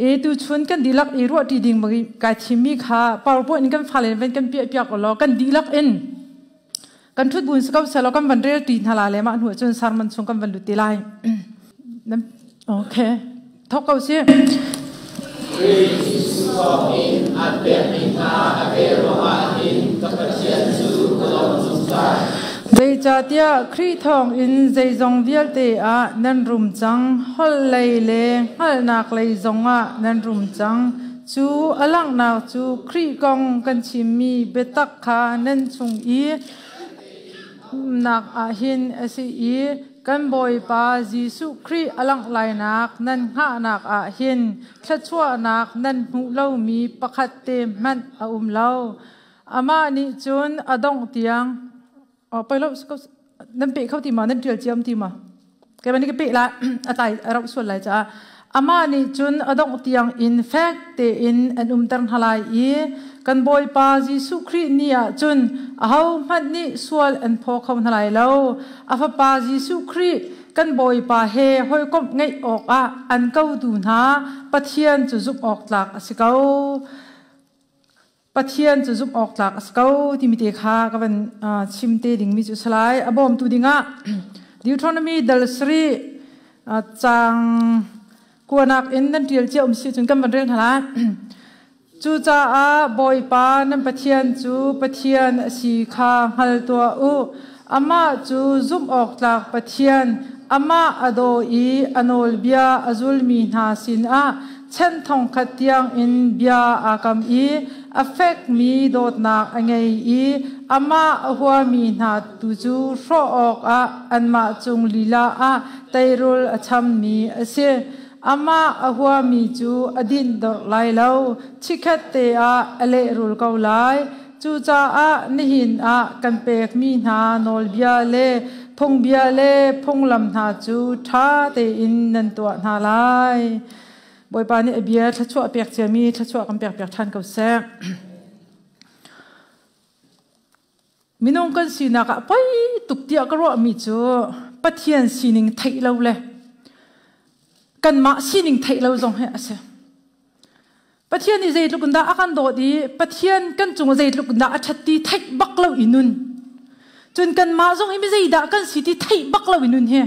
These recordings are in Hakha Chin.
E tuchun kan dihlak i ruahṭi ding kai thimmi kha PowerPoint in kan fale van kan piah piak law kan dihlak in kan ṭhut buin si ko selaw kan van rel ṭi hna la le mah hnu cun sermon chung kan van lut te lai. Okay. Thok ko si. Jesuh thawngin an pekmi hna a vel ruangah hin ka Pathian cu ka lawm zungzal. Zeicahtiah Khrih thawngin zeizong vialte ah nan rum cang, holh lei le hngalhnak lei zongah nan rum cang. Cu a langhnak cu Khrih kong kan chimmi biatak kha nan chung i umnak ah hin a si i kan Bawipa Jesuh Khrih a langh lainak nan hngahnak ah hin thluachuahnak nan hmuh lomi pakhat te hmanh a um lo. Amah nih cun a dongh tiang oh poi lo nan pe kho ti ma nan tial ciam ti ma ke ban ka pe la a tai a rauh sual lai caah amah nih cun a dongh tiang in fek tein an umter hna lai i kan Bawipa Jesuh Khrih ni ah cun ahohmanh nih sual an phaw kho hna lai lo a fapa Jesuh Khrih kan Bawipa he hawikomh ngeih awkah an kotu hna Pathian cu zumh awk tlak a si ko. Pathian cu zumh awk tlak a si ko timi te kha ka van chim te dingmi cu si lai. A bawmtu dingah Deuteronomy dal sarih caang kuanak in nan ṭial cia um si cun kan van rel hna lai. Cucaah Bawipa nan Pathian cu Pathian a si kha hngal tuah u. Amah cu zumh awk tlak Pathian, amah a daw i a nawlbia a zulmi hna sinah chan thongkhat tiangin bia aa kam i a fekmi dawtnak a ngei i amah a huami hna tu cu hrawh awkah anmah cung lila ah teirul a chammi a si. Amah a huami cu a dinhdorh lai lo, chikkhat te ah a lehrul ko lai. Cucaah nihin ah kan pekmi hna nawlbia le phungbia le phunglam hna cu ṭha tein nan tuah hna lai. Bawipa nih a bia thluachuah pek ciami thluachuah kan pek piak ṭhan ko seh. Minung kan sinak ah poi tuk tiah ka ruahmi cu Pathian sining theih lo le kanmah sining theih lo zong hi a si. Pathian nih zeitluk in dah a kan dawt i Pathian kan cung zeitluk in dah a ṭhat ti theih bak lo i nun. Cun kanmah zong hi mi zeidah kan si ti theih bak lo i nun hi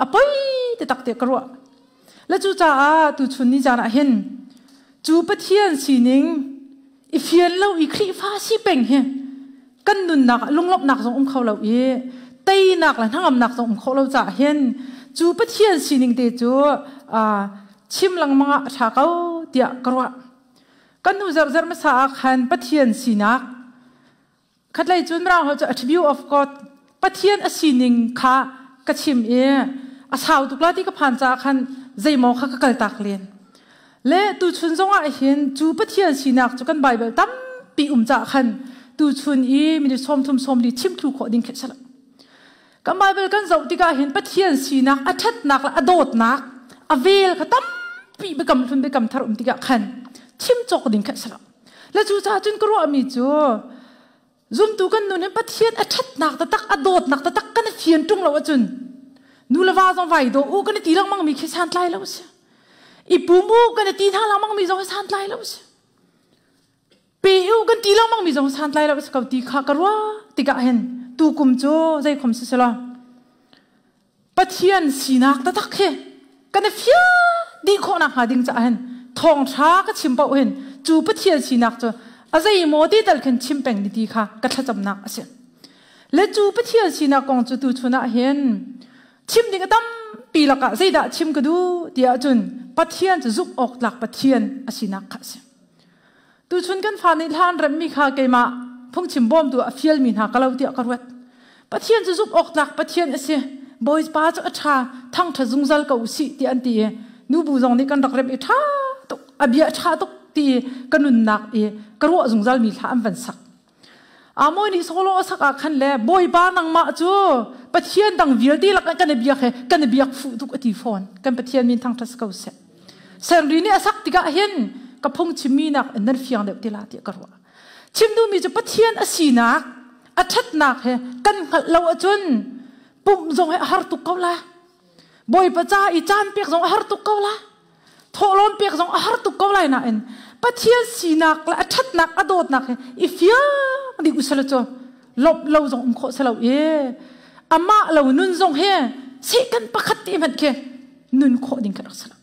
a poi te tak te ka ruah. Le cucaah tuchun ni caan ah hin cu Pathian sining i fian lo i Khrihfa si peng hi kan nunnak ah lunglawmhnak zong um kho lo i teinak le hnangamnak zong um kho lo caah hin cu Pathian sining te cu chim lengmang ah a ṭha ko tiah ka ruah. Kan nu zarhzarh hmasa ah khan Pathian sinak khatlei cun Mirang holh cu attribute of God Pathian a sining kha ka chim i a sau tuk la ti ka phan caah khan zeimaw kha ka kaltak len. Le tuchun zongah hin cu Pathian sinak cu kan Bible tampi um caah khan tuchun i minute 30 40 chim thlu khawh ding khi si lo. Kan Bible kan zoh tikah hin Pathian sinak a ṭhatnak le a dawtnak a vel kha tampi biakam hlun biakam thar um tikah khan chim cawk ding kha si lo. Le cucaah cun ka ruahmi cu zumtu kan nun hin Pathian a ṭhatnak taktak a dawtnak taktak kan i fian ṭung lo ahcun nu le va zong vai daw u kan i ti lengmang mi khi santlai lo si. I pum u kan i ti hna lengmang mi zong hi santlai lo si. Pe u kan ti lengmang mi zong santlai lo si ko ti kha ka ruah tikah hin tukum cu zei khom si selaw Pathian sinak taktak hi kan i fiang dih khawh nakhnga ding caah hin thawngṭha ka chim paoh hin cu Pathian sinak cu a zeimaw ti tal khin chim peng ni ti kha ka thlacamnak a si. Le cu Pathian sinak kong cu tuchun ah hin chim ding a tampi lakah zeidah chim ka duh ti ahcun Pathian cu zumh awk tlak Pathian a sinak kha a si. Tuchun kan fa nih hlan remmi kha keimah phungchim bawmtu a fialmi hna ka lo tiah ka ruat. Pathian cu zumh awk tlak Pathian a si. Bawipa cu a ṭha, thangṭha zungzal ko usih tiah an ti i nubu zong nih kan rak remh i ṭha tuk, a bia ṭha tuk ti i ka nunnak i ka ruah zungzalmi hla an van sak. Amawi nih solo a sak ah khan le Bawipa nangmah cu Pathian dang vialte lakah kan i biak he kan i biak fuh tuk a ti fawn. Kan Pathian min thangṭhat si ko seh. Senri nih a sak tikah hin ka phung chimmi nak in nan fiang deuh ti la tiah ka ruah. Chim duhmi cu Pathian a sinak, a ṭhatnak he kan hngalh lo ahcun pumh zong hi a har tuk ko la. Bawipa ca i caan pek zong a har tuk ko la. Thawhlawm pek zong a har tuk ko lai nain Pathian sinak le a ṭhatnak a dawtnak hi i fiang dih usala cu lawmh lo zong um khawh si lo i amah lo nun zong hi sehkan pakhat te hmanh khi nun khawh ding kha rak si lo.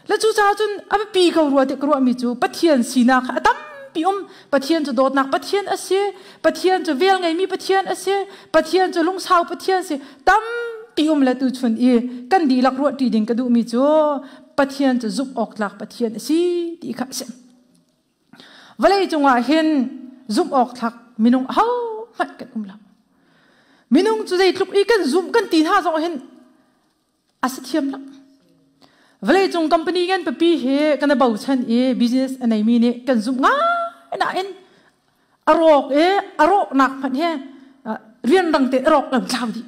Le cucaah cun a biapi ko rua ti ka ruahmi cu Pathian sinak kha a tampi um. Pathian cu dawtnak Pathian a si. Pathian cu vel ngeimi Pathian a si. Pathian cu lungsau Pathian a si. Tampi um le tuchun i kan dihlak ruahṭi ding ka duhmi cu Pathian cu zumh awk tlak Pathian a si ti kha a si. Vawlei cungah hin zumh awk tlak minung ahohmanh kan um lo. Minung cu zeitluk i kan zumh kan ti hna zong hin a si thiam lo. Vawleicung company ngan pipi hi kan i bochan i business a neimi nih kan zumh ngai nain a rawk i a rawhnak hmanh hi rianrang te a rawk lo tlau dih.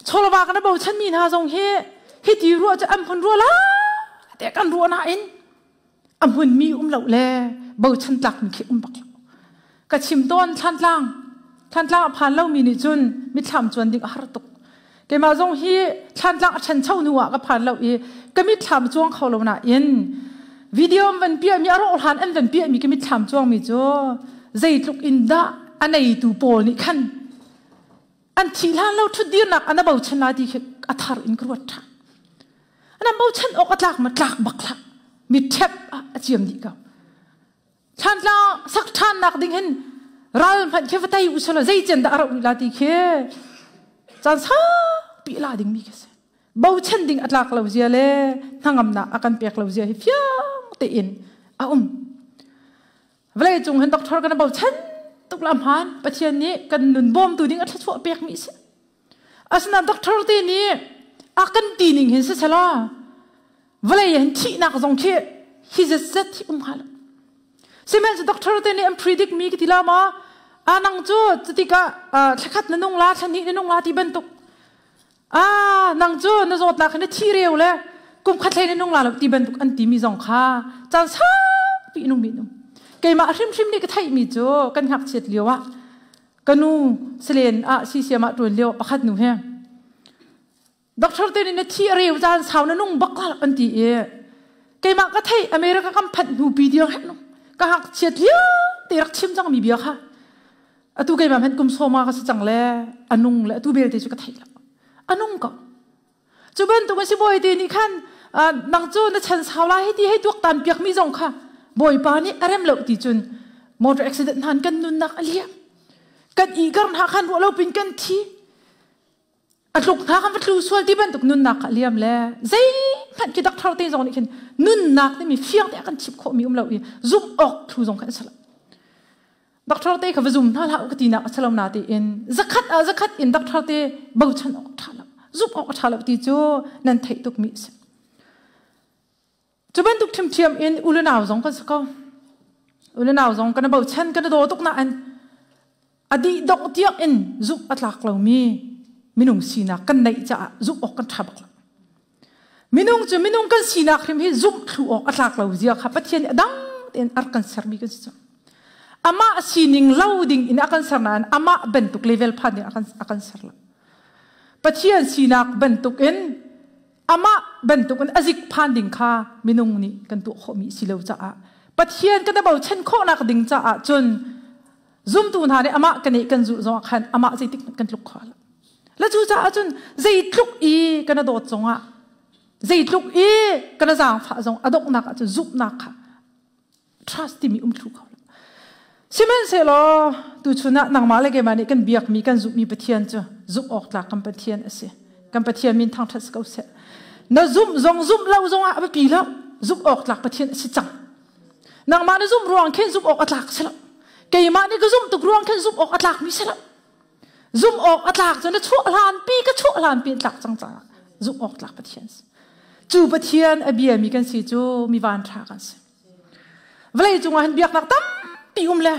Chawlva kan i bochanmi hna zong hi hiti ruah cu an hmun rua la te kan ruah nain a hmunmi um lo le bochan tlakmi khi um bak lo. Ka chim tawn Thlantlang. Thlantlang a phan lomi nih cun mitthlam cuan ding a har tuk. Keimah zong hi Thlantlang a ṭhancho hnu ah ka phan lo i ka mitthlam cuang kho lo nain video an van piahmi a rawh hlan an van piahmi ka mitthlam cuangmi cu zeitluk in dah a neitu pawl nih khan an thih hlan lo ṭhutdirnak an a bochan lai ti khi a thar in ka ruat ṭhan. An bochan awk a tlak ma tlak bak hlah. Mi ṭhep ah a ciam dih ko. Thlantlang sak ṭhannak ding hin ral hmanh khi va tei usalaw zei cen dah a rauh rih la ti khi caan saupi la ding mi khi si. Bochan ding a tlak lo zia le hnangamnak a kan pek lo zia hi fiang tein a um. Vawlei cung hin doctor kan bochan tuk la hmaan Pathian nih kan nun bawmtu ding a thluachuah pek mi si. Asinain doctor te nih a kan ti ning hin siselaw vawlei hin thihnak zong khi hi zetzet hi um hnga lo. Sihmanhsehlaw doctor te nih an predict mi ka ti la maw? A nang cu cutikah thlakhat na nung la, thlahnih na nung la ti bantuk. Ah, nang cu na zawtnak hi na thi reu le kum khat hlei na nung la lo ti bantuk an ti mi zong kha caan saupi nung mi nung. Keimah hrimhrim nih ka theih mi cu kan ngakchiat lio ah ka nu selen ah sisiam ah ṭuan lio pakhat nu he doctor te nih na thi a reu caan sau na nung bak an ti i keimah ka theih America kan phanh hnu pi tiang he ka hak chiat lio te rak chim cang mi bia kha atu keimah hmanh kum sawma ka si cang le anung le atu belte cu ka theih lo anung ko Cu bantuk a si bawi te nih khan nang cu na chan sau lai hei ti hei tuaktan piak mi zong kha bawipa nih a rem lo ti cun motor accident hnan kan nunnak a liam. Kan i kar hna khan ruah lo pin kan thi. A tluk hna kan va tlu sual ti bantuk nunnak kha liam le zeihmanh khi doctor te zong nih khin nunnak timi fiang te a kan chip khawh mi um lo i zumh awk thlu zong khan a si lo. Doctor te kha va zum hna hlah u ka tinak a si lo na tiin zakhat ah zakhat in doctor te bochan awk ṭha lo zumh awk a ṭha lo ti cu nan theih tuk mi a si. Cu bantuk ṭhiamṭhiam in u le nau zong kan si ko. U le nau zong kan bochan kan daw tuk nain a dih dongh tiang in zumh a tlak lomi minung sinak kan neih caah zumh awk kan ṭha bak lo. Minung cu minung kan sinak hrim hi zumh thlu awk a tlak lo zia kha Pathian nih a dang tein a rak kan sermi kan si cu. Amah sining lo ding in a kan ser nain amah bantuk level phan ding a kan, a kan ser lo. Pathian sinak bantuk in amah bantuk in a zik phan ding kha minung nih kan tuah khawhmi si lo caah Pathian kan i bochan khawhnak ding caah cun zumtu hna nih amah kan i kan zulh zongah khan amah zeitik kan tluk kho lo. Le cucaah cun zeitluk i kan dawt zongah zeitluk i kan zaangfah zong a donghnak ah cun zumhnak kha trust timi um thlu kho lo. Sihmanhsehlaw tuchun ah nangmah le keimah nih kan biakmi kan zumhmi Pathian cu zumh awk tlak kan Pathian a si. Kan Pathian min thangṭhat si ko seh. Na zumh zong zumh lo zong ah a biapi lo. Zumh awk tlak Pathian a si cang. Nangmah na zumh ruang khin zumh awk a tlak si lo. Keimah nih ka zumh tuk ruang khin zumh awk a tlak mi si lo. Zumh awk a tlak cu na chuah hlan pi ka chuah hlan pi tlak cang caah zumh awk tlak Pathian si. Cu Pathian a biami kan si cu mi van ṭha kan si. Vawlei cungah hin biaknak tampi um le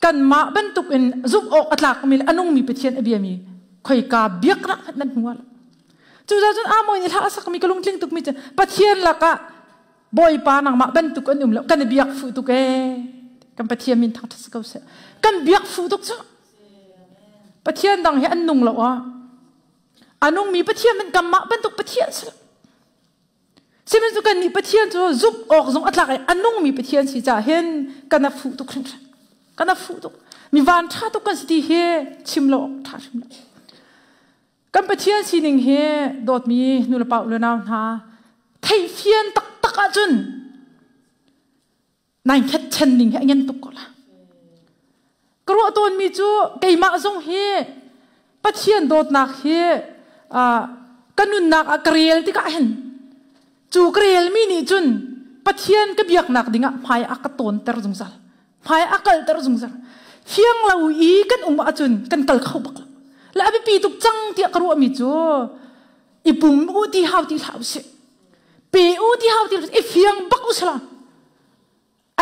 kanmah bantuk in zumh awk a tlakmi le a nungmi Pathian a biami khoika biaknak hmanh nan hmu lo. Cucaah cun Amoy nih hla a sakmi ka lungtling tukmi cu Pathian lakah Bawipa nangmah bantuk an um lo kan i biak fuh tuk ee kan Pathian min thangṭhat si ko seh kan biak fuh tuk cu Pathian dang hi an nung lo ah a nungmi Pathian man kanmah bantuk Pathian si lo. Sihmanhsehlaw kan nih Pathian cu zumh awk zong a tlak i a nungmi Pathian si caah hin kan a fuh tuk hringhran. Kan a fuh tuk. Mi van ṭha tuk kan si ti hi chim lo awk ṭha hrim lo. Kan Pathian sining hi dawtmi nulepa u le nau hna theihfian taktak ahcun nai hngatchan ning hi a ngen tuk ko la. Ka ruah tawnmi cu keimah zong hi Pathian dawtnak hi ka nunnak ah ka rel tikah hin cu ka relmi nih cun Pathian ka biaknak dingah hmai a ka tawnter zungzal. Hmai a kalter zungzal. Fiang lo i kan um ahcun kan kal kho bak lo. Le a biapi tuk cang tiah ka ruahmi cu i pum u ti hau ti hlah usih. Pe u ti hau ti i fiang bak u sila.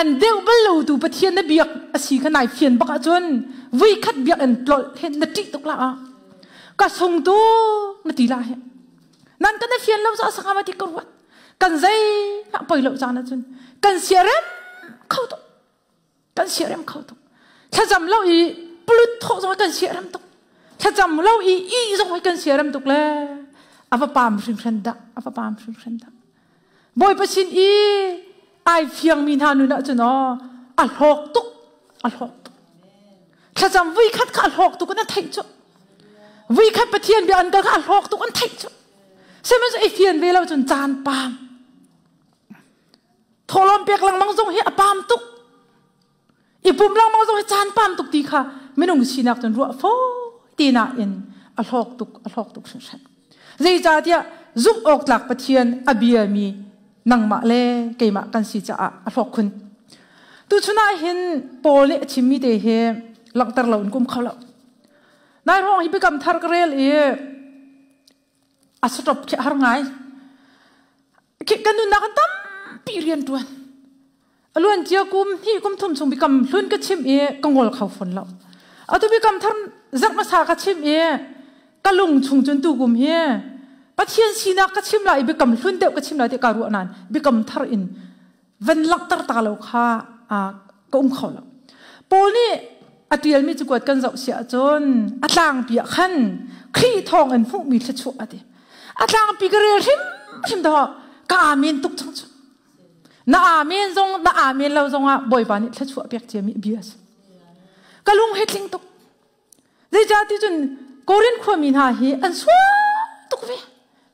An deuh bal lo tu Pathian na biak a si kha nai fian bak ahcun vui khat biak in tlolh he na ṭih tuk la ah ka sung tu na ti la he. Nan kan na fian lo za sanga ma ti ka ruat. Kan zei hlah poi lo caan ahcun kan siarem kho tuk. Kan siarem kho tuk. Thlacam lo i pulut thawh zong kan siarem tuk. Thlacam lo i i zong kan siarem tuk le a va pam hringhran dah a va pam hringhran dah. Bawipa sin i ai fiangmi hna nun ahcun aw a hlawk tuk a hlawk tuk. Thlacam vui khat kha a hlawk tuk an theih cu. Vui khat Pathian bia an kal kha a hlawk tuk an theih cu. Sihmanhsehlaw i fian ve lo cun caan pam. Thawhlawm pek lengmang zong hi a pam tuk. I pum lengmang zong hi caan pam tuk ti kha minung sinak cun ruah fawi te nain a hlawk tuk a hlawk tuk hringhran. Zeicahtiah zumh awk tlak Pathian a biami nangmah le keimah kan si caah a hlawk khun. Tuchun ah hin Paul nih a chimmi te hi langhter lo in kum kho lo. Nai ruang hi biakam thar ka rel i a stop khi har ngai. Khi kan nunnak an tampi rian ṭuan. A luan cia kum hnih kum thum chung biakam hlun ka chim i ka ngol kho fawn lo. Atu biakam thar zarh hmasa ka chim i ka lung chung cun tu kum hi Pathian sinak ka chim lai i biakam hlun deuh ka chim lai ti ka ruah nain biakam thar in van langhter ta lo kha ka um kho lo. Paul nih a ṭialmi cakuat kan zoh si ahcun a tlangpi ah khan Khrih thawng in hmuhmi thluachuah a ti. A tlangpi ka rel hrimhrim dah ka amen tuk cang cu. Na amen zong na amen lo zongah Bawipa nih thluachuah pek ciami bia a si. Ka lung he tling tuk. Zeicahti cun Korin khuami hna hi an sual tuk ve.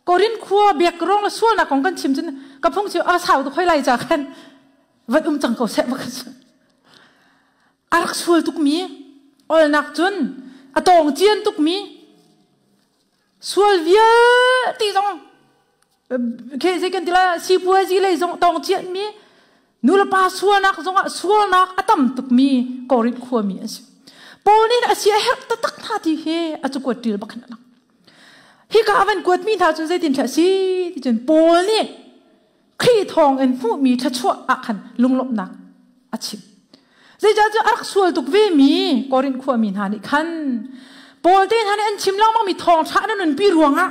Korin khua biak ruang le sualnak kong kan chim cun ka phung cu a sau tuk hoi lai ca khan van um cang ko seh va a rak sual tukmi olnak cun a tawng cian tukmi sual vialte zong khi zei kan ti lai sipuazi lei zong tawng cianmi nulepa sualnak zongah sualnak a tam tukmi Korinth khuami an si. Paul nih a si a herh taktak hna ti hi a cakuat ṭil bak hin a lang. Hika a van kuatmi hna cu zeitin thla si ti cun Paul nih Khrih thawng in hmuhmi thluachuah ah khan lunglawmhnak a chim. Zeicah cu a rak sual tuk vemi Korinth khuami hna nih khan Paul te hna nih an chim lengmangmi thawngṭha na nunpi ruangah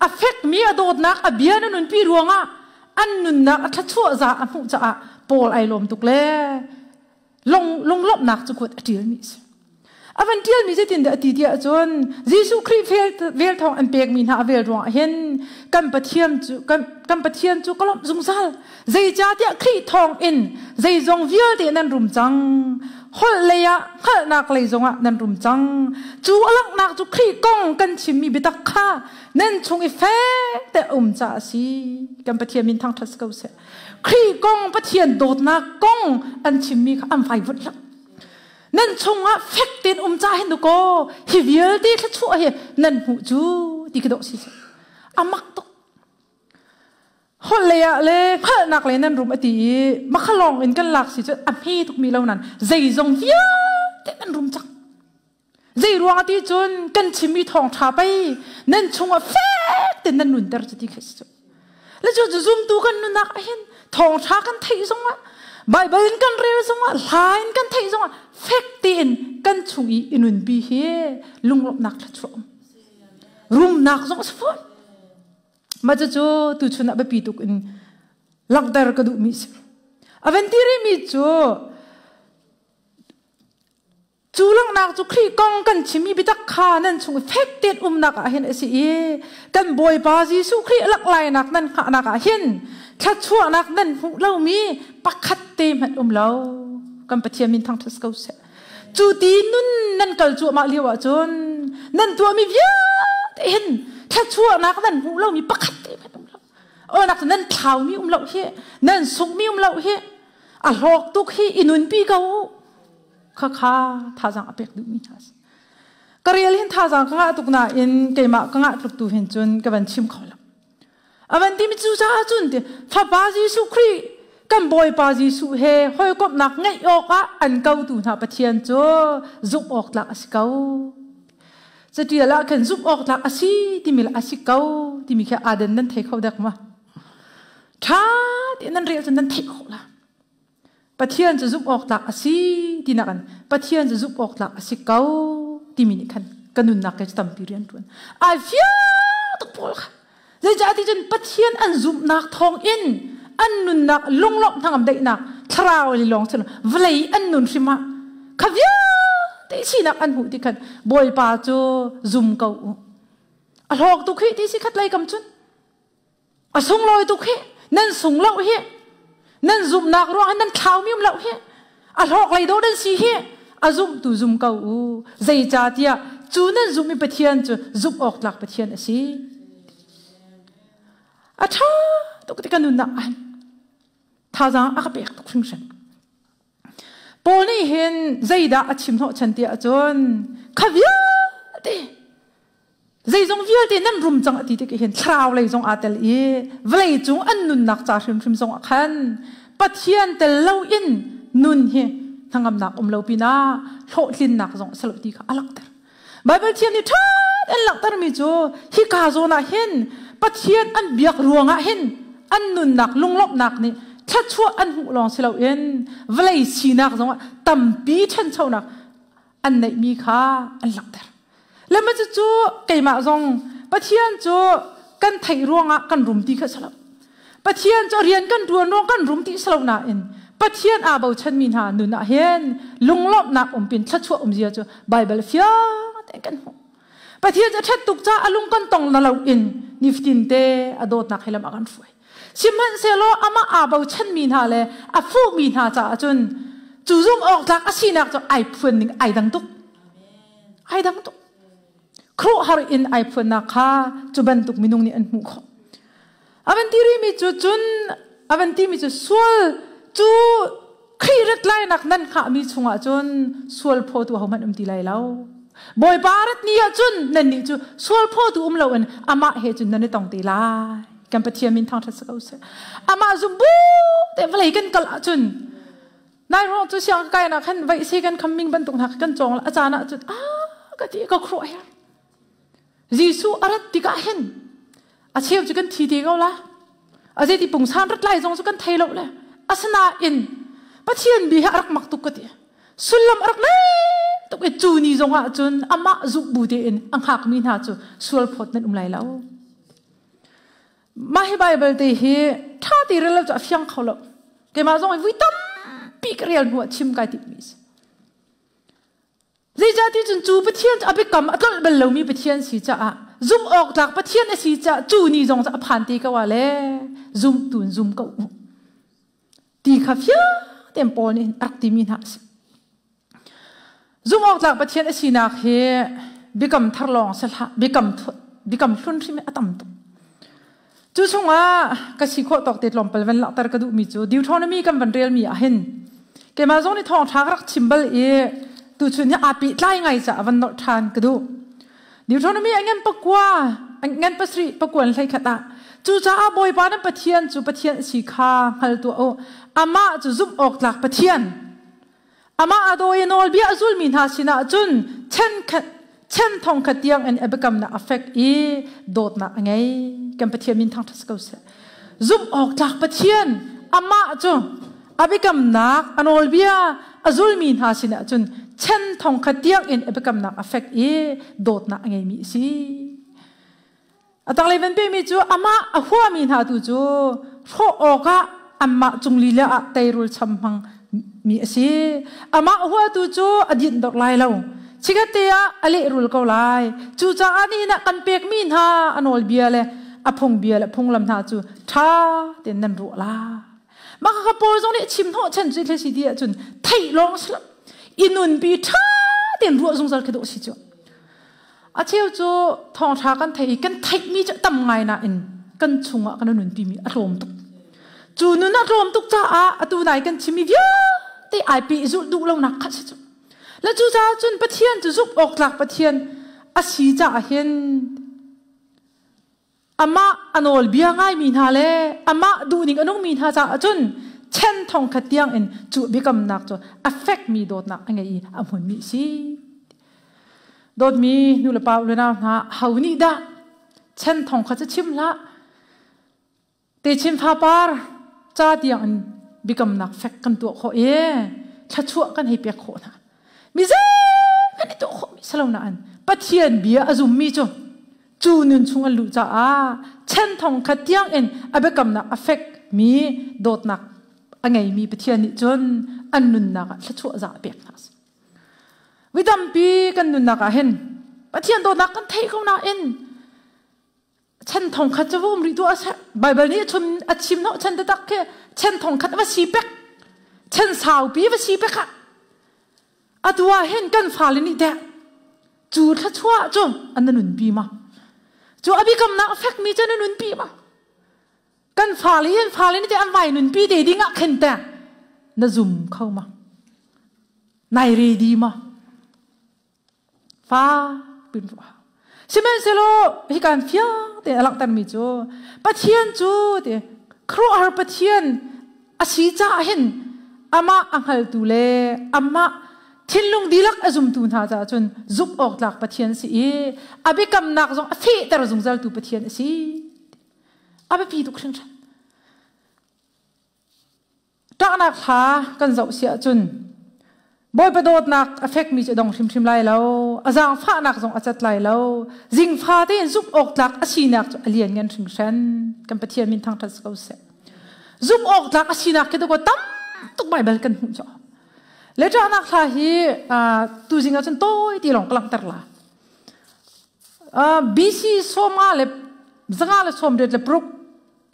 a fekmi a dawtnak a bia na nunpi ruangah an nunnak a thluachuah za a hmuh caah Paul ai lawm tuk le lunglawmhnak cu kuat a ṭialmi a si. A van ṭialmi zeitindah a ti tiah cun Jesuh Khrih vel thawng an pekmi hna a vel ruangah hin kan Pathian cu kan, kan Pathian cu ka lawmh zungzal. Zeicahtiah Khrih thawng in zeizong vialte nan rum cang. Holh lei ah hngalhnak lei zongah nan rum cang. Cu a langhnak cu Khrih kong kan chimmi biatak kha nan chung i fek te um caah a si. Kan Pathian min thangṭhat si ko seh. Khrih kong Pathian dawtnak kong an chimmi kha an vaivuanh hlah. Nan chungah fek tein um ca hin kaw hi vialte thluachuah hi nan hmuh cu ti ka dawh si seh. A mak tuk. Holh lei ah le hngalhnak lei nan rum a ti i makhalawng in kan lak si cu a hme tukmi lo nan zeizong vialte nan rum cang. Zei ruang ti cun kan chimmi thawngṭha pei nan chungah fek tein nan nunter cu ti khi si cu. Le cu zumtu kan nunnak ahhin thawngṭha kan theih zongah Bible in kan rel zongah hla in kan theih zongah fek tein kan chung i i nunpi hi lunglawmhnak thluachuah um. Rumnak zong a si fawn. Mah cucu tuchun ah biapi tuk in langhter ka duhmi si. A van ti rihmi cu. Cu langhnak cu Khrih kong kan chimmi biatak kha nan chung i fek tein umnak ah hin a si i kan Bawipa Jesuh Khrih lak lainak nan hngahnak ah hin thluachuahnak nan hmuh lomi pakhat te hmanh um lo. Kan Pathian min thangṭhat ko seh. Cu ti nun nan kal cuahmah lio ahcun nan tuahmi vialte hin thluachuahnak nan hmuh lomi pakhat te hmanh um lo. Awnak nan thlaumi um lo hi, nan sunghmi um lo hi, a hlawk tuk hi i nunpi ko u. Khakha thazang a pek duhmi hna si. Ka rel hin thazang ka ngah tuk nain keimah ka ngah tluk tu hin cun ka van chim kho lo. A van timi cu caah cun ti Fapa Jesuh Khrih kan Bawipa Jesuh he hawikomhnak ngeih awkah an kotu hna Pathian cu zumh awk tlak a si ko. Catial ah khan zumh awk tlak a si timi le a si ko timi khi aden nan thei kho dek ma? Ṭha tein nan rel cun nan theih khawh la. Pathian cu zumh awk tlak a si tinak in Pathian cu zumh awk tlak a si ko timi nih khan ka nunnak ke cu tampi rian ṭuan. Ai fiang tuk pawl kha. Zeicah ti cun Pathian an zumhnak thawng in an nunnak lunglawmh hnangam daihnak thlarau li lawng cun vawlei an nun hrim ah kha vialte sinak an hmuh ti khan Bawipa cu zum ko u. A hlawk tuk hi ti si khat lei kam cun A sunglawi tuk hi nan sung lo hi nan zumhnak ruang nan thlaumi um lo hi a hlawk lei do nan si hi a zumh tu zum ko u zeicahtiah cu nan zumh i Pathian cu zumh awk tlak Pathian a si a ṭha tuk ti ka nunnak ah thazaang a ka pek tuk hringhran Paul nih hin zeidah a chim hnawhchan ti ahcun kha vialte Zeizong vialte nan rum cang a ti tik hin thlarau lei zong aa tel i vawlei cung an nunnak ca hrimhrim zong ah khan Pathian tel loin nun hi hnangamnak um lo pinah hlawhtlinnak zong a si lo ti kha a langhter. Baibal thiam nih ṭha an langhtermi cu hika zawn ah hin Pathian an biak ruangah hin an nunnak lunglawmhnak nih thluachuah an hmuh lawng si loin vawlei sinak zongah tampi ṭhanchonak an neihmi kha an langhter. Le ma cucu keimah zong Pathian cu kan theih ruangah kan rum ti kha si lo. Pathian cu rian kan ṭuan ruang kan rum ti si lo nain Pathian aa bochanmi hna nun ah hin lunglawmhnak um pin thluachuah um zia cu Baibal fiang tein kan hmuh. Pathian cu a ṭhat tuk caah a lung kan tong na loin nifatin te a dawtnak he lam a kan hruai. Sihmanhsehlaw amah aa bochanmi hna le a fuhmi hna caah cun cu zumh awk tlak a sinak cu ai phuan ning ai dang tuk. Ai dang tuk. Khuaruahhar in ai phuannak kha cu bantuk minung nih an hmuh khawh. A van ti rihmi cu cun a van timi cu sual cu Khrih rat lainak nan hngahmi chungah cun sual phawtu ahohmanh um ti lai lo. Bawipa rat ni ah cun nannih cu sual phawtu um loin amah he cun nan i tong te lai. Kan Pathian min thangṭhat si ko seh. Amah zum bu te vawlei kan kal ahcun nai ruang cu siang ka kai nak khan vaih se kan khamming bantuk hna kan cawng la a caan ah cun ah ka ti ka khuruah her. Jesuh a rat tikah hin a cheu cu kan thi te ko la. A zeiti pungsan rat lai zong cu kan thei lo le. Asinain Pathian bi hi a rak mak tuk ka ti. Sullam a rak nei tuk i cu ni zong ah cun amah zumh bu tein a hngakmi hna cu sual phawt nan um lai lo. Mah hi Bible te hi ṭha ti rel lo cu a fiang kho lo. Keimah zong hi vui tampi ka rel hnu ah chim kai timhmi si. Zeicahtiah cun cu Pathian cu a biakam a tlolh bal lomi Pathian si caah zumh awk tlak Pathian a si caah cu ni zong cu a phan te ko ah le zum tu in zum ko u ti kha fiang tein Paul nih a rak timi hna a si. Zumh awk tlak Pathian a sinak hi biakam thar lawng si hlah biakam biakam hlun hrim a tam tuk. Cu chungah ka si khawh tawk te tlawmpal van langhter ka duhmi cu Deuteronomy kan van relmi ah hin keimah zong nih thawngṭha ka rak chim bal i tuchun hi aa pehtlai ngai caah van nolh ṭhan ka duh. Deuteronomy a ngan pakua ngan pasarih pakuan hlei khat ah cucaah Bawipa nan Pathian cu Pathian a si kha hngal tuah u. Amah cu zumh awk tlak Pathian Amah a daw i nawlbia a zulmi hna sinah cun chenkhat chen thongkhat tiang in a biakamnak a fek i dawtnak a ngei. Kan Pathian min thangṭhat si ko seh. Zumh awk tlak Pathian amah cu a biakamnak a nawlbia a zulmi hna sinah cun chen thongkhat tiang in a biakamnak a fek i dawtnak a ngeimi a si. A tanglei van pemi cu amah a huami hna tu cu hrawh awkah anmah cung lila ah teirul cham hmang mi a si. Amah huatu cu a dinh dok lai lo. Chikkhatte ah a lehrul ko lai. Cucaah nihin ah kan pekmi hna a nawlbia le a phungbia le phunglam hna cu ṭha tein nan ruah lai. Mah kha Paul zong nih chim hnawh chan cu thil si ti ahcun theih lawng si lo. I nunpi ṭha tein ruah zungzal khi dawh si cu. A cheu cu thawngṭha kan theih i kan theihmi cu tam ngai nain kan chungah kan nunpi mi a tlawm tuk. Cu nun a tlawm tuk caah atu nai kan chimmi vialte ai pe zulh duh lonak kha si cu. Le cucaah cun Pathian cu zumh awk tlak Pathian a si caah hin amah a nawlbia ngaimi hna le amah duhning a nungmi hna caah cun chen thong khat tiang in cu biakamnak cu a fekmi dawtnak a ngei i a hmunmi a si. Dawtmi nulepa unau hna ho nih dah chen thong kha cu chim hlah Techin fapar ca tiang in biakamnak fek kan tuah khawh i thluachuah kan hei pek khawh hna. Mi zei kan i tuah khawhmi si lo nain Pathian bia a zummi cu cu nun chung an luh caah chen thong khat tiang in a biakamnak a fekmi dawtnak a ngeimi Pathian nih cun an nunnak ah thluachuah za a pek hna. Vi tampi kan nunnak ah hin Pathian dawtnak kan theih ko nain chan thong khat cu va um rih tuah seh Bible nih chun a chim hnawh chan taktak khi chan thong khat va si pek chan saupi va si pek ah atu ah hin kan fale nih teh cu thluachuah cu an na nunpi ma cu a biakamnak a fekmi cu na nunpi ma kan fale hin fale nih teh an vai nunpi te ding ah khin teh na zum kho ma nai ready ma Fa pin ruah. Sihmanhsehlaw hikan fiang tein a langhtermi cu Pathian cu ti khuaruahhar Pathian a si caah hin amah a hngaltu le amah thinlung dihlak a zumtu hna caah cun zumh awk tlak Pathian a si i a biakamnak zong a fehter zungzaltu Pathian a si. A biapi tuk hringhran. Ṭahnak hla kan zoh si ahcun Bawipa dawtnak a fekmi cu a dong hrimhrim lai lo, a zaangfahnak zong a cat lai lo. Zingfa tein zumh awk tlak a sinak cu a lianngan hringhran. Kan Pathian min thangṭhat si ko seh. Zumh awk tlak a sinak khi tu tam tuk Baibal kan hmuh cu. Le ṭahnak hla hi tuzing ahcun tawi ti lawng ka langhter la. BC sawmnga le zanga le sawmriat le paruk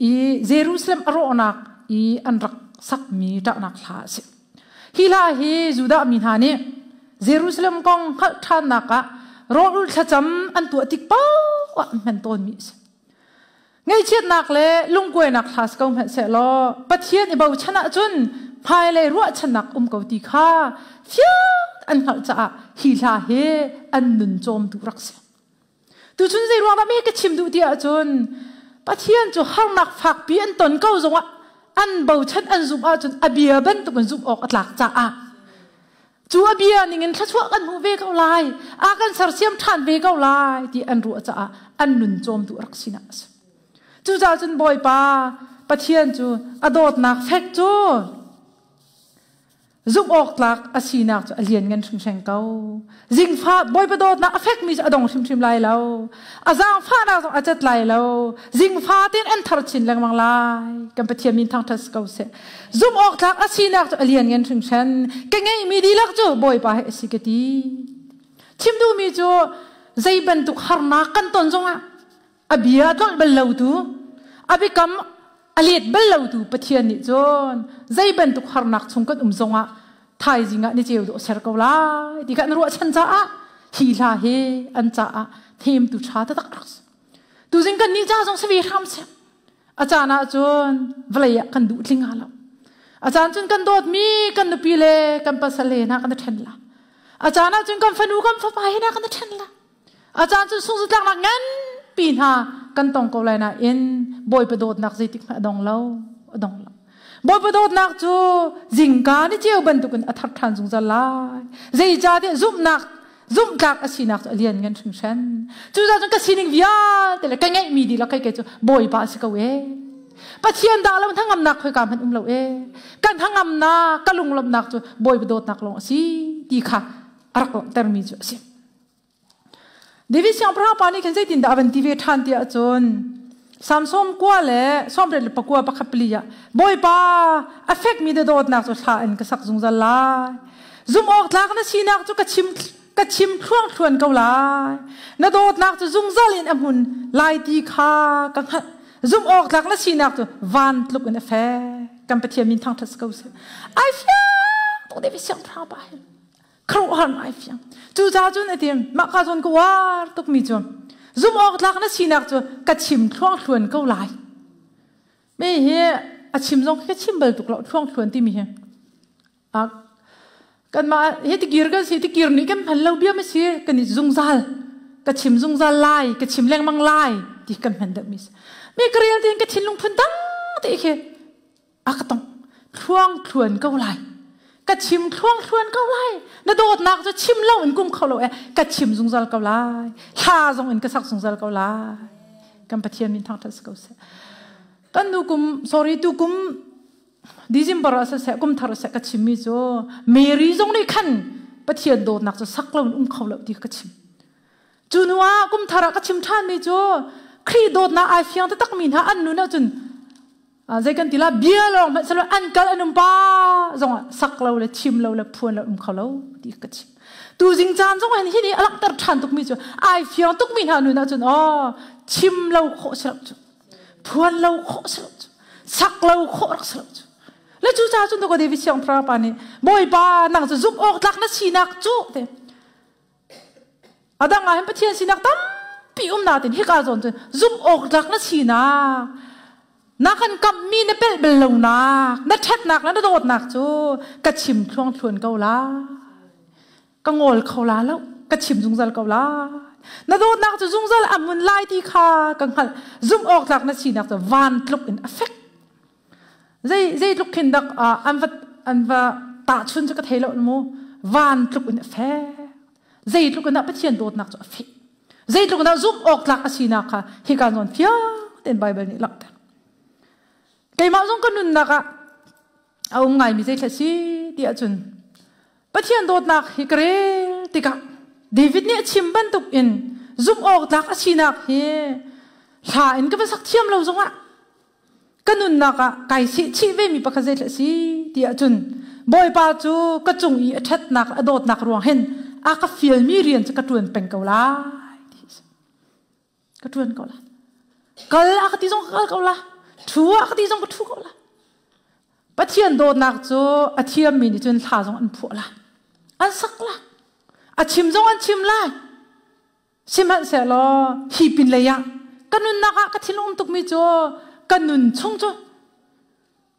i Jerusalem a rawhnak i an rak sakmi ṭahnak hla a si. Hi hla hi Judah mi hna nih Jerusalem kong hngalh ṭhannak ah rawlulh thlacam an tuah tik paoh ah an hman tawnmi a si. Ngaihchiatnak le lungkuainak hla si ko hmanh sehlaw Pathian i bochan ahcun hmailei ruahchannak um ko ti kha fiang an hngalh caah hi hla hi an nun cawmtu rak si. Tuchun zei ruang dah mi ka chim duh ti ahcun Pathian cu harnak fakpi an ton ko zongah an bochan an zumh ahcun a bia bantuk in zumh awk a tlak caah cu a bia ningin thluachuah kan hmuh ve ko lai a kan sersiam ṭhan ve ko lai ti an ruah caah an nun cawmtu a rak sinak a si. Cucaah cun Bawipa Pathian cu a dawtnak fek cu Zumh awk tlak a sinak cu a lianngan hrimhrim ko. Zingfa Bawipa dawtnak a fekmi cu a dong hrimhrim lai lo. A zaangfahnak zong a cat lai lo. Zingfa tein an thar chin lengmang lai. Kan Pathian min thangṭhat si ko seh. Zumh awk tlak a sinak cu a lianngan hringhran. Ka ngeihmi dihlak cu Bawipa he a si ka ti. Chim duhmi cu zei bantuk harnak kan ton zongah a bia a tlolh bal lotu a biakam a let bal lotu Pathian nih cun zei bantuk harnak chung kan um zongah thaizing ah ni ceu dawh ser ko lai ti kha an ruahchan caah hi hla hi an caah themtu ṭha taktak rak si. Tuzing kan nih ca zong si ve hram seh. A caan ah cun vawlei ah kan duh tling lo. A caan cun kan dawtmi kan nupi le kan pasal he hna kan i ṭhen la. A caan ah cun kan fanu kan fapa he hna kan i ṭhen la. A caan cu sungzatlaknak nganpi hna kan tong ko lai nain Bawipa dawtnak zeitik hmanh a dong lo, a dong lo. Bawipa dawtnak cu zingka ni ceu bantukin a thar ṭhan zungzal lai. Zeicahtiah zumhnak zumhtlak a sinak cu a lian ngan hringhran. Cucaah cun ka sining vialte le ka ngeihmi dihlak kai kei cu Bawipa a si ko ee. Pathian dah lo hnangamnak khoika hmanh um lo ee. Kan hnangamnak, ka lunglawmhnak cu Bawipa dawtnak lawng a si ti kha a rak langhtermi cu a si. David siangpahrang pa nih khin zeitindah a van ti ve ṭhan ti ahcun. Salm 90 le 89 pakhat pali ah Bawipa a fekmi na dawtnak cu thla in ka sak zungzal lai. Zumh awk tlak na sinak cu ka chim ka chim thluangthluan ko lai. Na dawtnak cu zungzal in a hmun lai ti kha ka hngalh. Zumh awk tlak na sinak cu van tluk in a fek. Kan Pathian min thangṭhat si ko seh. Ai fiang tuk David siangpahrang pa hi. Khuaruahhar ai fiang. Cucaah cun a ti mah ka zawn ka uar tukmi cu zumh awk tlak na sinak cu ka chim thluangthluan ko lai. Mi hi a chim zong ka chim bal tuk lo thluangthluan timi hi. Kanmah hi tikir kan si tikir nih kan hman lo bia ma si kan i zungzal ka chim zungzal lai ka chim lengmang lai ti kan hman deuh mi si. Mi ka rel tein ka thinlung phun dang te khi a ka tong thluang thluan ko lai ka chim thluang thluan ko lai na dawtnak cu chim lo in kum kho lo e ka chim zungzal ko lai thla zong in ka sak zungzal ko lai kan Pathian min thangthat si ko seh kan nu kum sorry tu kum December ah siseh kum thar seh ka chimmi cu Mary zong nih khan Pathian dawtnak cu sak lo in um kho lo ti ka chim. Cu hnu ah kum thar ah ka chim ṭhanmi cu Khrih dawtnak ai fiang taktakmi hna an nun ahcun zei kan ti la bia lawng hmanh silo an kal an um pa zong ah sak lo le chim lo le phuan lo um kho lo ti ka chim. Tu zing caan zong hin hi nih a langhter ṭhan tukmi cu ai fiang tukmi hna nun ahcun aw chim lo khawh si lo cu. Phuan lo khawh si lo cu. Sak lo khawh rak si lo cu. Le cu ca cun ka David siangpahrang pa nih Bawipa nang cu zumh awk tlak na sinak cu te adang ah hin Pathian sinak tampi um natin hika zawn cun zumh awk tlak na sinak na kan kamhmi na pelh bel lonak na ṭhatnak le na dawtnak cu ka chim thluangthluan ko lai ka ngol kho la lo ka chim zungzal ko lai na dawtnak cu zungzal a hmun lai ti kha ka hngalh zumh awk tlak na sinak cu van tluk in a fek zei zei tluk khin dak an va an va tahchun cu ka thei lo mu van tluk in a fek zei tluk in dah Pathian dawtnak cu a fek zei tluk in dah zumh awk tlak a sinak kha hika zawn fiang tein Bible nih langhter keimah zong ka nunnak ah a um ngaimi zei thla si ti ahcun Pathian dawtnak hi ka rel tikah David nih a chim bantuk in zumh awk tlak a sinak hi hla in ka va sak thiam lo zongah ka nunnak ah kai seh chih ve mi pakhat zei si ti ahcun Bawipa cu ka cung i a ṭhatnak a dawtnak ruang hin a ka fialmi rian cu ka ṭuan peng ko lai ti a si. Ka ṭuan ko lai. Kal a ka ti zong ka kal ko la. Ṭhu a ka ti zong ka ṭhu ko la. Pathian dawtnak cu a thiammi nih cun hla zong an phuah lai. An sak la. A chim zong an chim lai. Sihmanhsehlaw hi pinlei ah ka nunnak ah ka thinlung um tukmi cu ka nun chung cu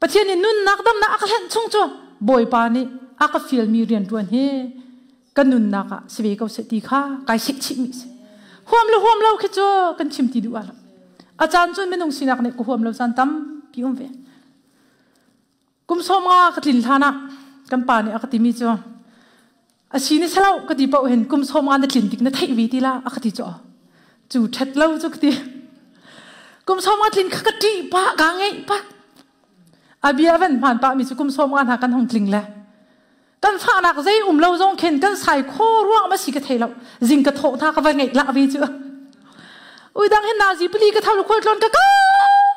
Pathian nih nunnak damnak a ka hlenh chung cu Bawipa nih a ka fialmi rianṭuan hi ka nunnak ah si ve ko seh ti kha kai seh chihmi si. Huam le huam lo khi cu kan chim ti duh ah lo. A caan cun minung sinak nih ka huam lo caan tampi um ve. Kum 50 ka tlin hlan ah kan pa nih a ka timi cu a si ni selo ka ti paoh hin kum 50 na tlin tik na theih ve ti la a ka ti cu cu ṭhet lo cu ka ti kum 50 tlin kha ka ṭih pah ka ngeih pah a bia van hmaan pah mi cu kum 50 hna kan hong tling le kan fahnak zei um lo zong khin kan sai kho ruang ma si ka thei lo zing ka thawh hna ka va ngeih lah ve cu ui dang hin nazi pali ka tho khual tlawn ka ka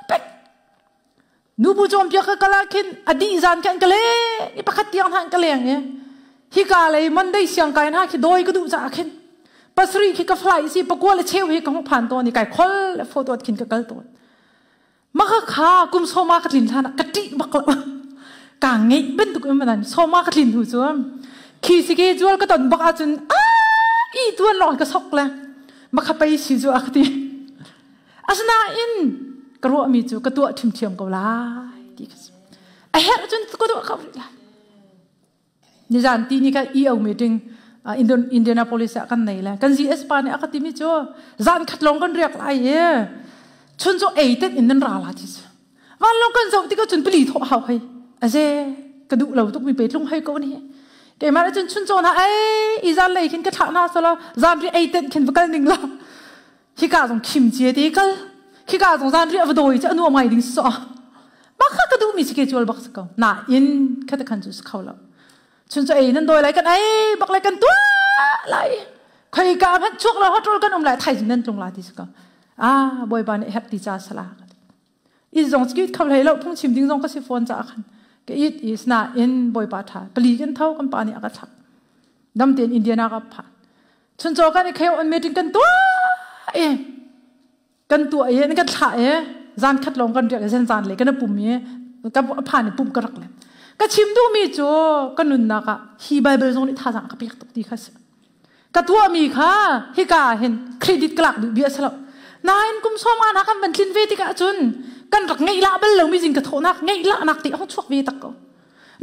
pek Nubu cawnpiak ka kal ah khin a dih zan khan ka leng i pakhat tiang hna ka leng i hika lei Monday siang kai hna khi dawi ka duh caah khin pasarih khi ka fly si pakua le cheu hi ka hung phan tawn i kai khol le photo khin ka kal tawn maka kha kum soma ka tlin hlan ah ka ṭih bak lo ka ngeih bantuk in manan soma ka tlin hnu cu khi sike jual ka ton bak ahcun a i tuan lawng ka sok le maka pei si cu a ka ti Asinain ka ruahmi cu ka tuah ṭhiamṭhiam ko lai ti ka si. A herh cun ka tuah ko rih lai. Nizan ti ni kha EO meeting Indianapolis ah kan nei le kan GS pa nih a ka timi cu zan khat lawng kan riak lai i chun cu ei tet in nan ra la ti cu. Van lawng kan zoh tikah cun pali thawh hau hei. Aze ka duh lo tuk mi pe tlung hei ko ni. Keimah cun chun cawn ha ei i zan lei khin ka thlah na sala zan ri ei tet khin va kal ning la. Hika zong khim cie te kal. Khika zong zan riah va dawi cu a nuam ngai ding so. Bak kha ka duhmi si ke cual bak si ko. Na in khata khan cu si kho lo. Chun cu ei nan dawi lai kan ei bak lai kan tuah lai. Khoi ka hmanh chuak lo hotel kan um lai thaizing nan tlung la ti si ko. Ah Bawipa nih herh ti ca sala. It zong kit kho hlei lo phungchim ding zong ka si fawn caah khan ka it i nain Bawipa ṭha pali kan tho kan pa nih a ka thlak. Dam tein Indiana ka phan. Chuncaw kan i kheo on meeting kan tuah i kan tuah i kan thlah i zan khat lawng kan riak i zan zan le kan pum i ka phan i pumh ka rak le. Ka chim duhmi cu ka nunnak ah hi Bible zong nih thazaang ka pek tuk ti kha si. Ka tuahmi kha hika ah hin credit ka lak duh bia a si lo. Nain kum sawm nga hna kan van tlin ve tikah cun kan rak ngeih lah bal lomi zing ka thawhnak ngeih lahnak te a hung chuak ve tak ko.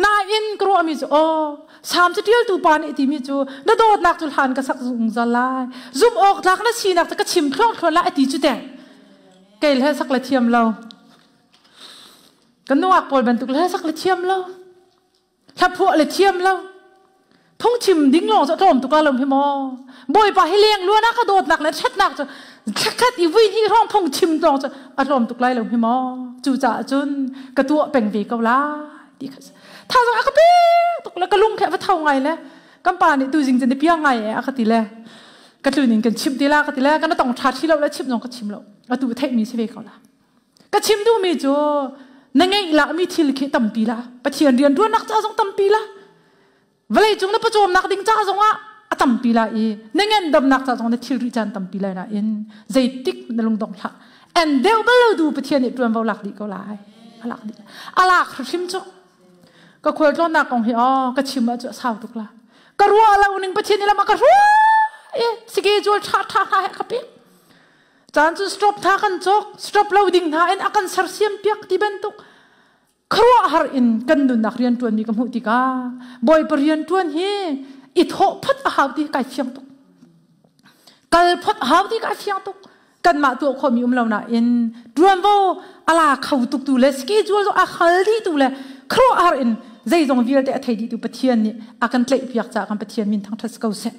Nain ka ruahmi cu aw Salm catialtu pa nih timi cu na dawtnak cu hlan ka sak zungzal lai. Zumh awk tlak na sinak cu ka chim thluangthluan lai a ti cu teh. Kei le sak le thiam lo. Kan nungak pawl bantuk le sak le thiam lo. Hlaphuah le thiam lo. Phungchim ding lawng cu a tlawm tuk lo hi maw. Bawipa hi leng luan ah ka dawtnak le ṭhatnak cu thlakhat i vui hnih hrawng phungchim lawng cu a tlawm tuk lai lo hi maw. Cucaah cun ka tuah peng ve ko lai ti kha thazaang a ka pek tuk le ka lung khi a va tho ngai le kan pa nih tuzing cun piang ngai e a ka ti le ka tlun in kan chimh ti la ka ti le kan tong ṭha thi lo le chimh zong ka chim lo atu theih mi si ve ko la. Ka chim duhmi cu na ngeih lakmi thil khi tampi la. Pathian rian ṭuannak ca zong tampi la. Vawlei cung na pawcawmnak ding ca zong ah a tampi la i na ngandamnak ca zong na thilri caan tampi lai nain zeitik na lungdong hlah. En deuh bal lo du Pathian nih ṭuanvo lak dih ko lai. A lak dih. A lak hrimhrim cu. Ka khualtlawnnak kong hi aw ka chim ah cu a sau tuk la. Ka ruah lo ning Pathian nih lam a ka hruai i schedule ṭha ṭha hna he ka pek. Caan cu stop hna kan cawk, stop lo ding hna in a kan sersiam piak ti bantuk khuaruahhar in kan nunnak rianṭuanmi ka hmuh tikah Bawipa rianṭuan hi i thawh phot a hau ti kai fiang tuk. Kal phot a hau ti kai fiang tuk. Kanmah tuah khawhmi um lo nain ṭuanvo a la kho tuk tu le schedule zong a khal dih tu le khuaruahhar in zeizong vialte a thei dih tu Pathian nih a kan tlaihpiak caah kan Pathian min thangṭhat si ko seh.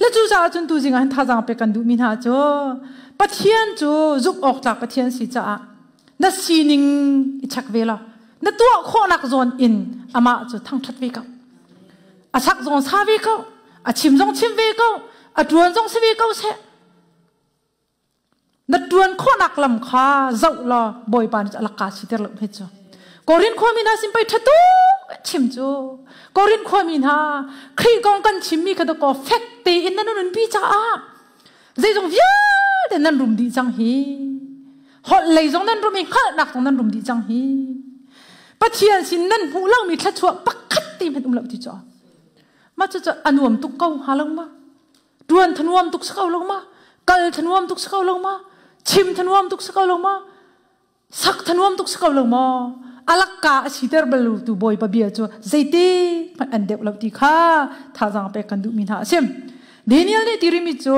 Le cucaah cun tuzing ah hin thazaang pek kan duhmi hna cu Pathian cu zumh awk tlak Pathian si caah na sining i check ve law na tuah khawhnak zawn in amah cu thangṭhat ve ko. A sak zong sa ve ko, a chim zong chim ve ko, a ṭuan zong si ve ko seh. Na ṭuan khawhnak lam kha zoh law Bawipa nih a lakka siter lo hmet cu. Korin khuami hna sin pei ṭha tuk chim cu. Korin khuami hna Khrih kong kan chimmi kha dakaw fek tein nan nunpi caah zeizong vialte nan rum dih cang hi. Holh lei zong nan rum i hngalhnak zong nan rum dih cang hi. Pathian sin nan hmuh lomi thluachuah pakhat te hmanh um lo ti cu. Mah cucu a nuam tuk ko hnga lo ma? Ṭuan thanuam tuk si ko lo ma? Kal thanuam tuk si ko lo ma? Chim thanuam tuk si ko lo ma? Sak thanuam tuk si ko lo ma? Alakka a siter bal tu Bawipa bia cu zeiti hmanh an deuh lo ti kha thazaang pek kan duhmi hna a si. Daniel nih tirimi cu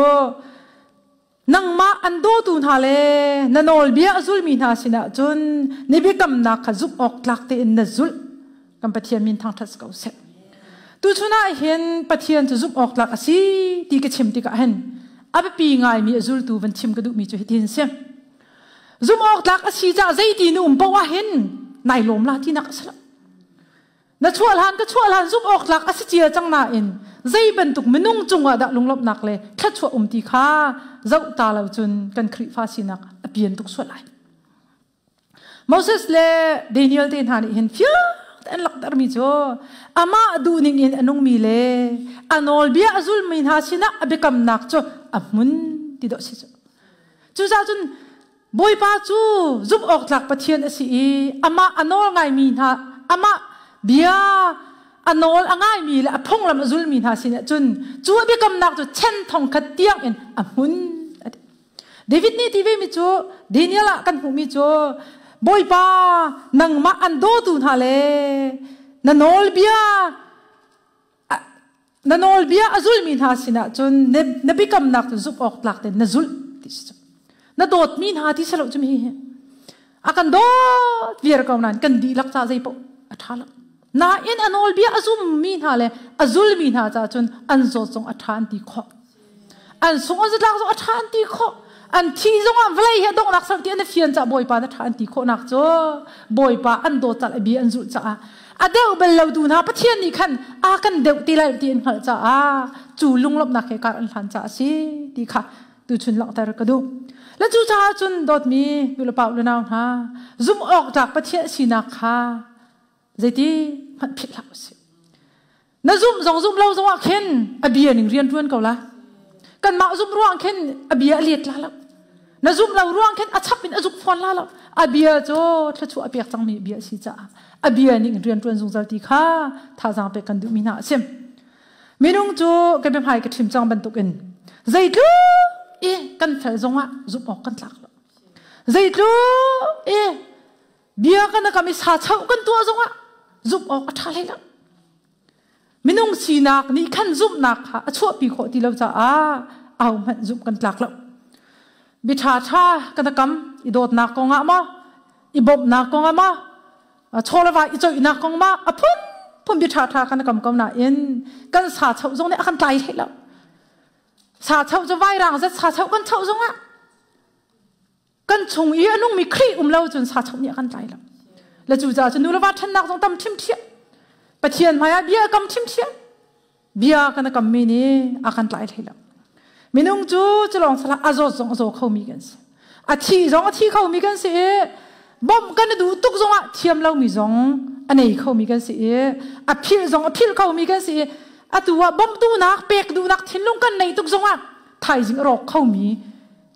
nangmah an dawtu hna le na nawlbia a zulmi hna sinah cun na biakamnak kha zumh awk tlak tein na zulh kan Pathian min thangṭhat si ko seh. Tuchun ah hin Pathian cu zumh awk tlak a si ti ka chim tikah hin a biapi ngaimi a zultu van chim ka duhmi cu hitin si. Zumh awk tlak a si caah zeiti na um paoh ah hin nai lawm la tinak a si lo. Na chuah hlan ka chuah hlan zumh awk tlak a si cia cang nain zei bantuk minung cungah dah lunglawmhnak le thluachuah um ti kha zoh ta lo cun kan Khrihfa sinak a pian tuk sual lai. Moses le Daniel te hna nih hin fiang an langhtermi cu amah duhning in a nungmi le a nawlbia a zulmi hna sinah a biakamnak cu a hmun ti dawh si cu. Cucaah cun Bawipa cu zumh awk tlak Pathian a si i amah a nawl ngaimi hna amah bia a nawl a ngaimi le a phunglam a zulmi hna sinah cun cu a biakamnak cu chan thong khat tiang in a hmun. David nih ti vemi cu Daniel ah kan hmuhmi cu Bawipa nangmah an dawtu hna le na nawlbia na nawlbia a zulmi hna sinah cun na biakamnak cu zumh awk tlak tein na zulh ti si cu na dawtmi hna ti si lo cu mi hi a kan dawt viar ko nain kan dihlak ca zei paoh a ṭha lo nain a nawlbia a zummi hna le a zulmi hna caah cun an zawt zong a ṭha an ti khawh an sung an zatlak zong a ṭha an ti khawh an thi zong ah vawlei hi a donghnak sang ti an i fian caah Bawipa na ṭha an ti khawhnak cu Bawipa an dawt caah a bia an zulh caah a deuh bal lo tu hna Pathian nih khan a kan deuh ti lai ti an hngalh caah cu lunglawmhnak he kar an hlan caah a si ti kha tuchun langhter ka duh. Le cu caah cun dawtmi nulepa le nau hna zumh awk tlak Pathian sinak kha zeiti hmanh philh hlah usih. Na zumh zong zumh lo zong ah khin a bia ning rian ṭuan ko la. Kanmah zumh ruang khin a bia a let la lo. Na zumh lo ruang khin a chap in a zuk fawn la lo. A bia cu thluachuah a pek cangmi bia a si caah a bia ning rian ṭuan zungzal ti kha thazaang pek kan duhmi hna a si. Minung cu ka biahmai ka ṭhim cang bantukin zeitluk i kan fel zongah zumh awk kan tlak lo. Zeitluk i bia kan kam i sa choh kan tuah zongah zumh awk a ṭha hlei lo. Minung sinak nih khan zumhnak kha a chuahpi khawh ti lo caah au hmanh zumh kan tlak lo. Bia ṭha ṭha kan kam i dawtnak kongah maw i bawmhnak kongah maw chawleva i coihnak kong ma a phun phun bia ṭha ṭha kan kam ko nain kan sa choh zong nih a kan tlai hlei lo. Sa choh cu vairang zat sa choh kan choh zongah kan chung i a nungmi Khrih um lo cun sa choh nih a kan tlai lo. Le cu caah cun nu le va ṭhennak zong tam ṭhimṭhiam. Pathian hmaiah bia kam ṭhimṭhiam. Bia kan a kammi nih a kan tlai hlei lo. Minung cu culawng salah a zawt zong a zaw khomi kan si. A thi zong a thi khomi kan si i bawmh kan i duh tuk zongah thiam lomi zong a nei khomi kan si i a philh zong a philh khomi kan si i atu ah bawmhtunak pek duhnak thinlung kan nei tuk zongah thaizing a rawk khomi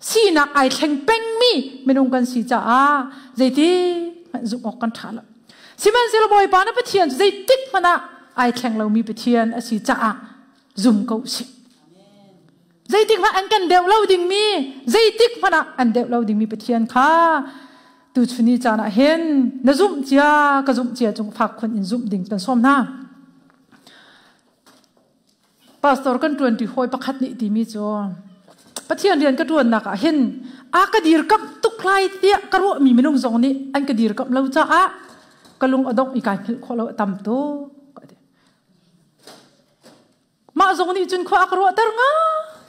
sinak ai thleng pengmi minung kan si caah zeiti hmanh zumh awk kan ṭha lo. Sihmanhsehlaw Bawipa na Pathian cu zeitik hmanh ah ai thleng lomi Pathian a si caah zum ko usih. Zeitik hmanh an kan deuh lo dingmi, zeitik hmanh ah an deuh lo dingmi Pathian kha tuchun ni caan ah hin na zumh cia ka zumh cia cung fak khun in zumh ding kan sawm hna. Pastor kan ṭuanṭi hawi pakhat nih timi cu Pathian rian ka ṭuannak ah hin a ka dirkamh tuk lai tiah ka ruahmi minung zong nih an ka dirkamh lo caah ka lung a dongh i kai hngilh khawh lo a tam tuk. Mah zong nih cun khua a ka ruahter ngai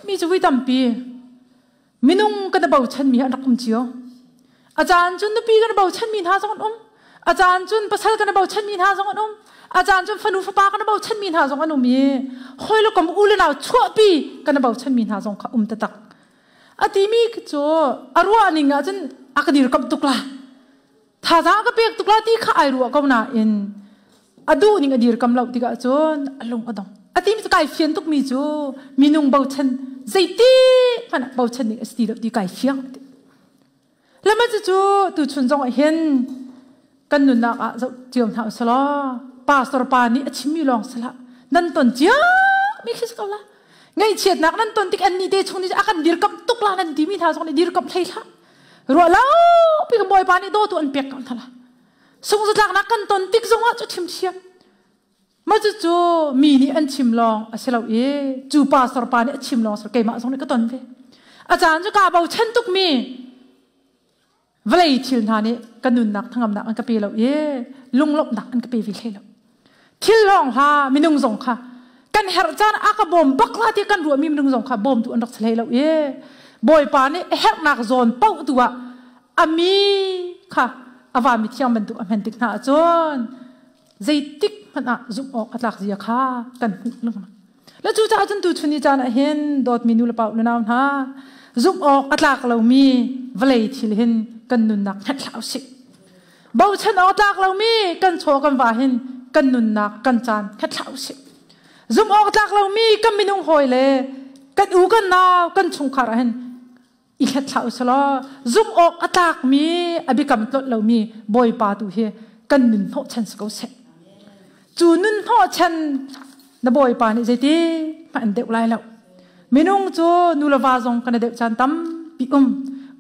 mi cu vui tampi. Minung kan i bochanmi an rak um cio. A caan cun nupi kan i bochanmi hna zong an um. A caan cun pasal kan i bochanmi hna zong an um. A caan cun fanu fapa kan i bochanmi hna zong an um i hawi le kom u le nau chuahpi kan i bochanmi hna zong kha um taktak. A timi cu a ruah ning ah cun a ka dirkamh tuk la. Thazaang a ka pek tuk la ti kha ai ruah ko nain a duh ning a dirkam lo tikah cun a lung a dong. A timi cu kai fian tukmi cu minung bochan zeiti hmanh ah bochan ding a si ti lo ti kai fiang ti. Lama cu tuchun zong ah hin kan nunnak ah zoh cio hna usalaw pastor pa nih a chimmi lawng salah nan ton cia mi khi si ko la ngaihchiatnak nan ton tik an ni te chung nih a kan dirkamh tuk la nan timi hna zong nih dirkamh hlei hlah ruah lo pi kan bawipa nih dawtu an pek ko hna la sungzatlaknak kan ton tik zongah cu chim thiam ma cu cu mi nih an chim lawng a si lo i cu pastor pa nih a chim lawng keimah zong nih ka ton ve a caan cu kaa bochan tuk mi vawlei thil hna nih ka nunnak thangamnak an ka pe lo i lunglawmhnak an ka pe ve hlei lo thil lawng ha minung zong kha kan herh caan a ka bawm bak la ti kan ruahmi minung zong kha bawmtu an rak si hlei lo i bawipa nih a herhnak zawn paoh tu ah a mi kha a vami thiang bantuk a hman tik hna ahcun zeitik hmanh ah zumh awk a tlak zia kha kan hmuh lengmang le cu caah cun tuchun ni caan ah hin dawtmi nu le pa le nau hna zumh awk a tlak lomi vawlei thil hin kan nunnak hngat hlah usih bochan awk tlak lomi kan chaw kan va hin kan nunnak kan caan hngat hlah usih zumh awk tlak lomi kan minung hawi le kan u kan nau kan chungkhar ah hin i hlet hlah usalaw zumh awk a tlakmi a biakam tlolh lomi bawipa tu hi kan nun hnawhchan si ko seh cu nun hnawhchan na bawipa nih zeiti hmanh an deuh lai lo minung cu nu le va zong kan i deuh caan tampi um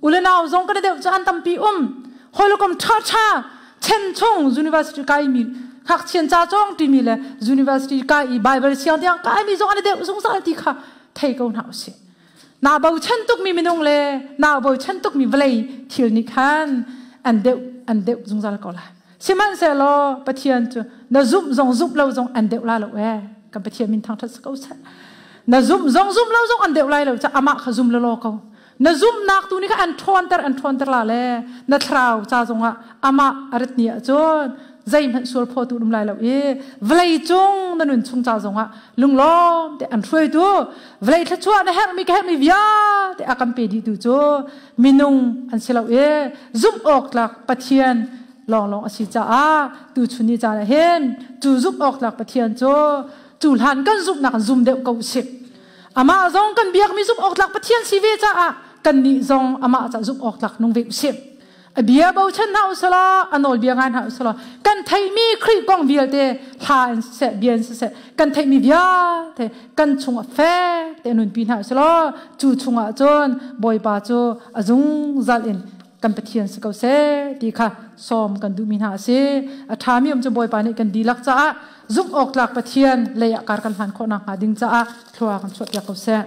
u le nau zong kan i deuh caan tampi um hawikom ṭha ṭha chen chung university kai mi ngakchian ca cawng timi le university kai i bible siang tiang kai mi zong an i deuh zungzal ti kha thei ko hna usih naa bochan tukmi minung le naa bochan tukmi vawlei thil nih khan an deuh an deuh zungzal ko lai sihmanhsehlaw Pathian cu na zumh zong zumh lo zong an deuh la lo ee kan Pathian min thangṭhat si ko seh na zumh zong zumh lo zong an deuh lai lo ca amah kha zum lalaw ko na zumhnak tu nih kha an ṭhawnter an ṭhawnter la le na thlarau ca zongah amah a rat ni ahcun. Zeihmanh sual phawtu um lai lo i vawlei cung na nun chung ca zongah lunglawm te an hruaitu, vawlei thluachuah na herhmi ka herhmi vialte a kan pe dihtu cu minung an si lo i zumh awk tlak Pathian lawnglawng a si caah tu chun ni caan ah hin cu zumh awk tlak Pathian cu cu hlan kan zumhnak zum deuh ko usih. Amah zong kan biakmi zumh awk tlak Pathian si ve caah kannih zong amah ca zumh awk tlak nung ve usih. A bia bochan hna usalaw, a nawl bia ngai hna usalaw, kan theihmi Khrih kong vialte, hla in siseh, bia in siseh, kan theihmi vialte kan chung ah fek te nunpi hna usalaw, cu chungah cun Bawipa cu a zungzal in kan Pathian si ko seh ti kha sawm kan duhmi hna a si. A ṭhami um cu Bawipa nih kan dihlak caah zumh awk tlak Pathian lei ah kar kan hlan khawh nakhnga ding caah thlua kan chuahpiak ko seh.